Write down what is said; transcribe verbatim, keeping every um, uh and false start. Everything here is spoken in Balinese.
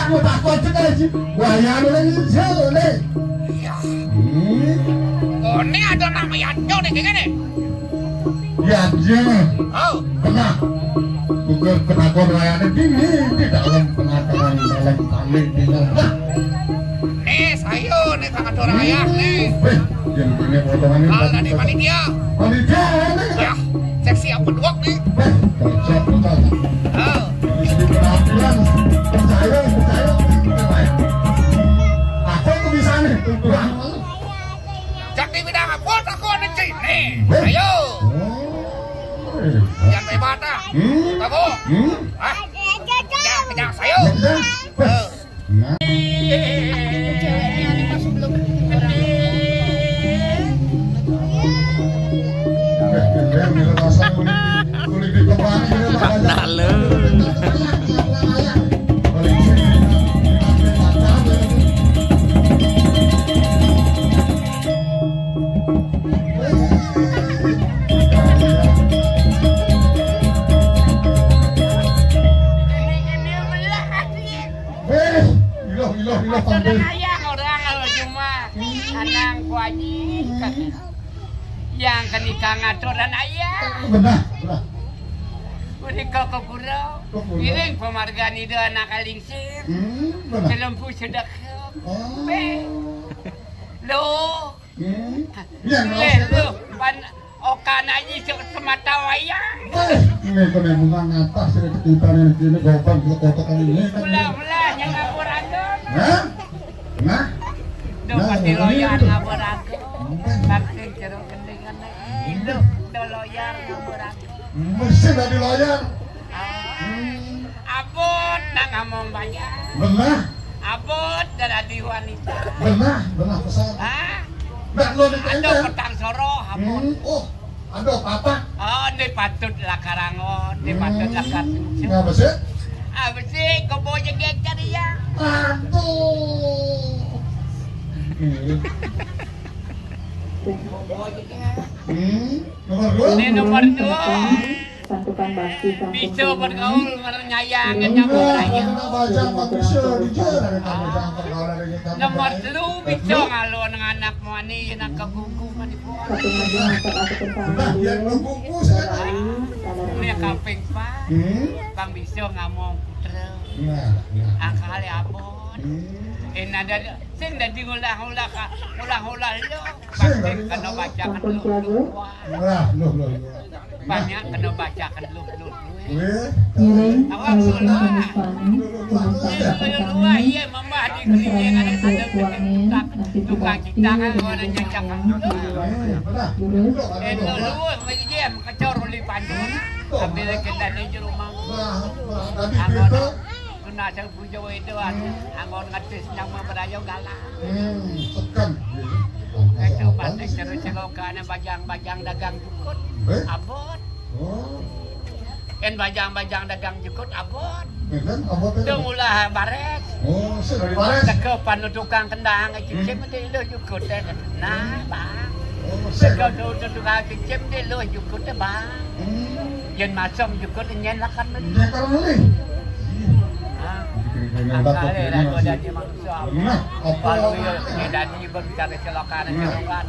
Aku takon cek aja. Wayahné lagi jero né. Iya. Hmm. Oh, ini ada nama Yanjo nih, kayak gini. Yanjo. Oh. Pernah. Bukan penakon wayahné dini di dalam penataran dalam kami di dalam. Eh, saya nih, Kang Atur Ayah nih. Eh, yang punya potongan ini. Ah, tadi panitia. Panitia, ini. Ya, seksi apa dua nih? Eh, cocok, cocok. Oh. Di sini penampilan. Percaya, percaya. Apa yang bisa nih? Kurang. Cak di bidang apa? Aku ada sini. Eh. Ayo. Oh. Jangan hebat ah. Hmm? Kamu? Hmm? Ah? Jangan kejar saya. Jangan. Eh. Nah. Ceweknya ini masuk belum. Nah, lu. Eh, ilah, ilah, ilah, Atur dan ayah orang kalau cuma anang kuaji, yang kenikah ngatur dan ayah. Benar, benar. Udah kok ke guru. Kok guru? Iring pemargaan ide anak alingsir. Hmm, benar. Selempu sedekah. Oh. Be. Lo. Hmm. Iya, nggak usah. Lo, pan okan aja se-, semata wayang. Eh, ini kena bunga ngatas, ini kita nih, ini gopang, kita kotak kali ini. Belah-belah, yang ngabur aja. Hah? Nah? Duh, nah, pasti loyal itu. Ngabur aja. Hmm. Pasti jeruk gendingan nih. Duh, duh loyal ngabur aja. Mesti dari loyal. Ah, hmm. Abot, nah ngomong banyak. Benar. Abot, dari wanita. Benar, benar pesan. Hah? Nah, lo di ada petang soro, abot. Hmm, oh, ada apa? Oh, ini patut lah karangon, ini patut lah kartu. Hmm, ngapa sih? Apa sih, kau bawa jegek cari ya? Aduh. Hmm, nomor dua. Ini nomor dua. Santukan bakti sampun. Bisa bergaul, bernyayang, nyambung. Nah, kena bajang, Bang, bisa, bisa, ada kena bajang, pergaulan ini, kena nomor bajang. Telu, bisa ngalo nang anak muani, nang kegugu, mani puan. Satu maju, masuk, aku tentang. Nah, dia kegugu, saya. Ini kaping empat. Hmm? Bang bisa ngomong putra. Nah, nah. Angkali abot. Hmm. Eh, nada sing dadi ngolah-ngolah ka, ngolah-ngolah lo. Sing dadi kena bacakan lo. Lah, lo, lo, lo. Banyak kena bacakan lo, lo, lo. Weh. Ngiring, awak salah. Kami Kami Kami Kami Kami Kami iya, mambah di keliling ada, ada tukang, tukang kita kan, orang nyacakan. Eh, benar. Lurus. Eh, lo, lo, iya, kacau ruli panjang. Tapi lagi dari rumah. Nah, nah, tadi kita Kena sing bujo itu, anggon ngetis nyang mau berayo galak. Hmm, tekan. Itu pasti terus celokane bajang-bajang dagang jukut. Eh? Abot. Oh. En bajang-bajang dagang jukut abot. Ya kan, abot itu. Itu mula bares. Oh, sing dari bares. Teko panu tukang kendang, cicip itu lu jukut, eh. Nah, Bang. Oh, sing. Teko tu, tu tukang cicip itu lu jukut, eh, Bang. Hmm. Yen masem jukut nyen lakan men. Nyen lakan men. Ah. Angkal ya, lah, kau jadi manusia. Nah, apa? Kalau ya, ya, jadi berbicara celaka, nah, celaka.